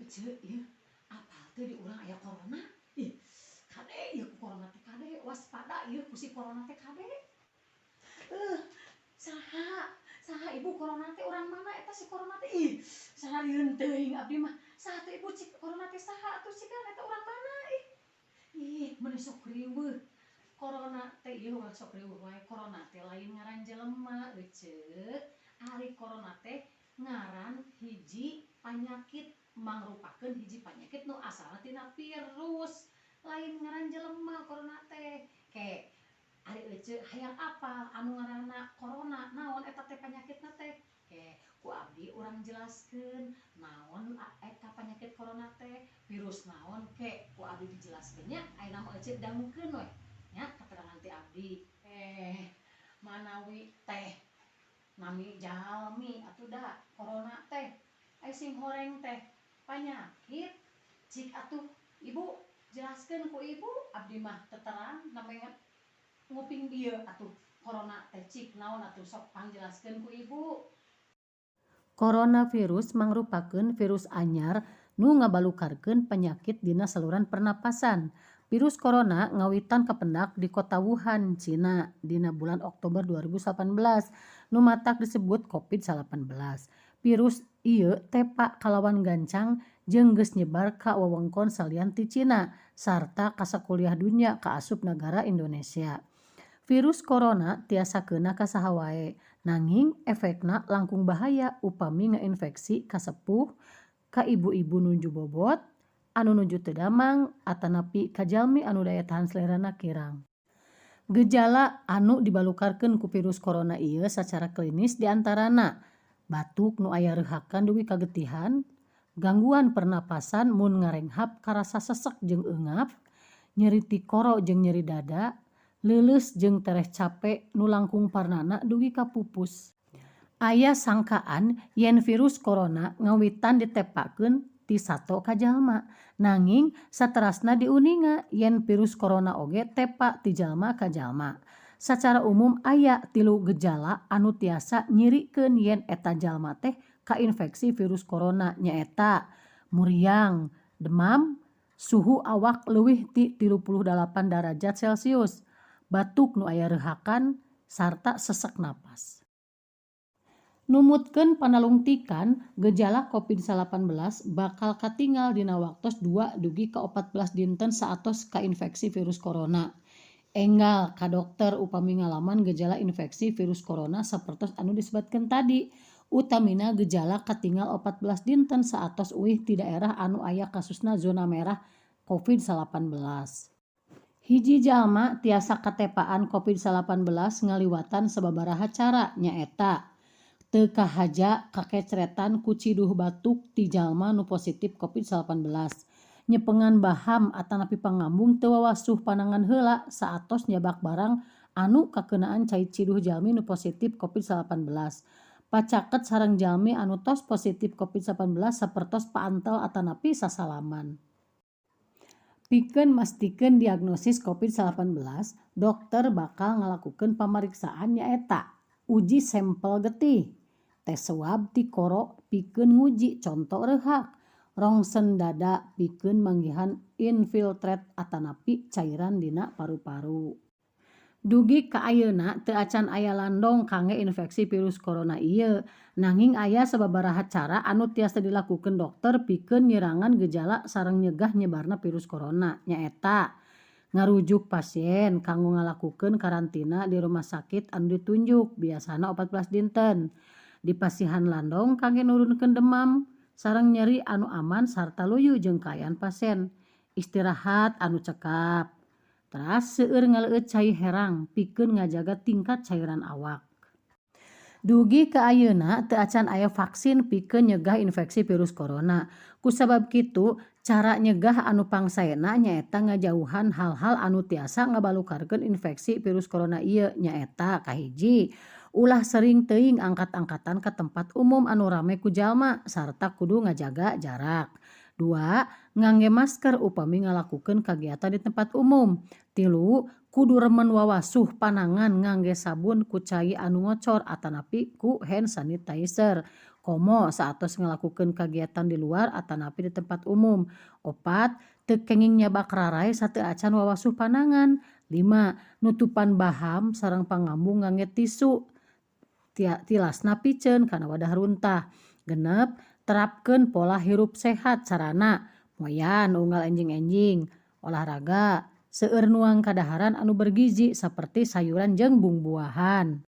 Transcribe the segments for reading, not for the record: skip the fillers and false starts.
Ece ieu apal teu di urang aya corona? Ih, kade ieu ku corona teh, kade, waspada ieu ku si corona teh, kade. Saha saha, Ibu, corona teh urang mana eta si corona teh? Ih, sarieun teuing abdi mah. Saha teh, Ibu, cik corona teh saha atuh cikan eta urang mana? Ih, ih, meuni sok riweuh. Corona teh ieu ulah sok riweuh wae. Corona teh lain ngaran jelema, Ece. Ari corona teh ngaran hiji panyakit, mangrupakeun hiji panyakit nu asalna tina virus, lain ngaran jelema corona teh. Ke ari Ece hayang apal anu ngaranna corona naon eta teh panyakitna teh? Ke ku abdi urang jelaskeun naon eta panyakit corona teh, virus naon. Ke ku abdi dijelaskeun nya. Ayeuna mah Ece dangukeun we nya katerangan ti abdi. Manawi teh nami jalmi atuh da corona teh, ai singhoreng teh panyakit. Cik atuh, Ibu, jelaskeun ku Ibu, abdi mah teu terang, nembe nguping dieu atuh. Corona teh cik naon atuh, sok pangjelaskeun ku Ibu. Coronavirus mangrupakeun virus anyar nu ngabalukarkeun panyakit dina saluran pernapasan. Virus corona ngawitan kapendak di kota Wuhan, Cina dina bulan Oktober 2018 nu matak disebut COVID-19. Virus ieu tepa kalawan gancang jeung geus nyebar ka wewengkon salian ti Cina sarta ka sakuliah dunya kaasup nagara Indonesia. Virus corona tiasa keuna ka saha wae, nanging efekna langkung bahaya upami ngainfeksi ka sepuh, ka ibu-ibu nuju bobot, anu nuju teu damang, atanapi ka jalmi anu daya tahan selerana kirang. Gejala anu dibalukarkeun ku virus corona ieu sacara klinis diantarana batuk nu aya reuhakan dugi ka getihan, gangguan pernapasan mun ngarenghap karasa sesek jeung eungap, nyeri tikoro jeung nyeri dada, leuleus jeung tereh cape nu langkung parnana dugi ka pupus. Aya sangkaan yen virus corona ngawitan ditepakeun ti sato ka jalma, nanging saterasna diuninga yen virus corona oge tepa ti jalma ka jalma. Sacara umum aya tilu gejala anu tiasa nyirikeun yen eta jalma teh kainfeksi virus corona, nyaeta muriang, demam, suhu awak leuwih ti 38 darajat celsius, batuk nu aya reuhakan, sarta sesek napas. Numutkeun panalungtikan, gejala COVID-19 bakal katingal dina waktos 2 dugi ka 14 dinten saatos kainfeksi virus corona. Enggal ka dokter upami ngalaman gejala infeksi virus corona sapertos anu disebatkeun tadi, utamina gejala katingal 14 dinten saatos uih ti daerah anu aya kasusna zona merah COVID-19. Hiji jalma tiasa katepaan COVID-19 ngaliwatan sababaraha cara, nyaeta: teu kahaja kakecretan ku ciduh batuk ti jalma nu positif COVID-19, nyepengan baham atanapi pangambung teu wawasuh panangan heula saatos nyabak barang anu kakeunaan cai ciduh jalmi nu positif COVID-19, pacaket sareng jalmi anu tos positif COVID-19 sapertos paantel atanapi sasalaman. Pikeun mastikeun diagnosis COVID-19, dokter bakal ngalakukeun pamariksaan, nyaeta uji sampel getih, tes swab tikoro pikeun nguji conto reuhak, rongsen dada pikeun manggihan infiltrat atanapi cairan dina paru-paru. Dugi ka ayeuna teu acan aya landong kangge infeksi virus corona ieu, nanging aya sababaraha cara anu tiasa dilakukeun dokter pikeun ngirangan gejala sareng nyegah nyebarna virus corona, nyaeta: ngarujuk pasien kanggo ngalakukeun karantina di rumah sakit anu ditunjuk, biasana 14 dinten, dipasihan landong kangge nurunkeun demam sareng nyeri anu aman sarta luyu jeung kaayaan pasien, istirahat anu cekap, teras seueur ngaleueut cai herang pikeun ngajaga tingkat cairan awak. Dugi ka ayeuna teu acan aya vaksin pikeun nyegah infeksi virus corona. Kusabab kitu, cara nyegah anu pangsaena nyaeta ngajauhan hal-hal anu tiasa ngabalukarkeun infeksi virus corona ieu, nyaeta: kahiji, ulah sering teuing angkat-angkatan ka tempat umum anu rame ku jalma sarta kudu ngajaga jarak. 2, ngangge masker upami ngalakukeun kagiatan di tempat umum. 3, kudu remen wawasuh panangan ngangge sabun ku cai anu ngocor atanapi ku hand sanitizer. Komo saatos ngalakukeun kagiatan di luar atanapi di tempat umum. 4, teu kenging nyabak raray sateu acan wawasuh panangan. 5, nutupan baham sareng pangambung ngangge tisu tilasna piceun kana wadah runtah. 6, terapkeun pola hirup sehat carana moyan unggal enjing-enjing, olahraga, seueur nuang kadaharan anu bergizi saperti sayuran jeung bungbuahan.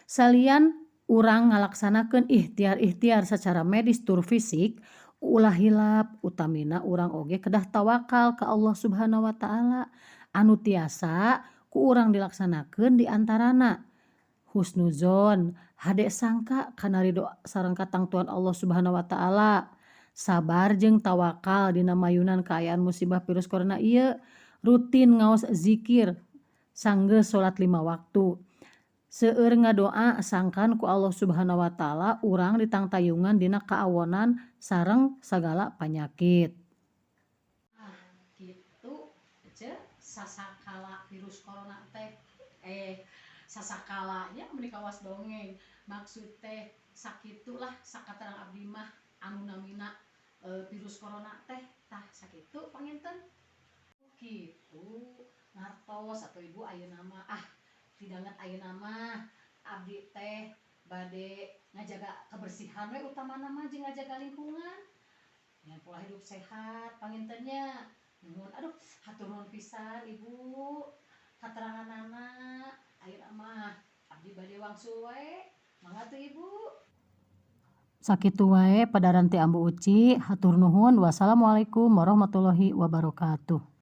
Salian urang ngalaksanakeun ikhtiar-ikhtiar sacara medis tur fisik, ulah hilap utamina urang oge kedah tawakal ka Allah Subhanahu wa Ta'ala. Anu tiasa ku urang dilaksanakeun diantarana husnuzon, hade sangka kana ridho sareng katangtuan Allah Subhanahu wa Ta'ala, sabar jeung tawakal dina mayunan kaayaan musibah virus corona ieu, rutin ngaos zikir sanggeus salat 5 waktu, seueur ngadoa sangkan ku Allah Subhanahu wa Ta'ala urang ditangtayungan dina kaawonan sareng sagala panyakit. Ah, kitu ce sasakala virus corona teh, sasakala nya meuni kawas dongeng maksud teh sakitulah sakaterang abdi mah anu namina virus corona teh. Tah, sakitu panginten. Kitu ngartos atuh Ibu ayeuna mah. Ah, pidanget ayeuna mah abdi teh bade ngajaga kebersihan we utamana mah jeung ngajaga lingkungan nya, pola hidup sehat panginten nya. Nuhun, aduh, hatur nuhun pisan Ibu kateranganana. Ayeuna mah abdi bade wangsul wae, mangga tuh, Ibu. Sakitu wae padaran ti Ambu Uci, hatur nuhun, wassalamualaikum warahmatullahi wabarakatuh.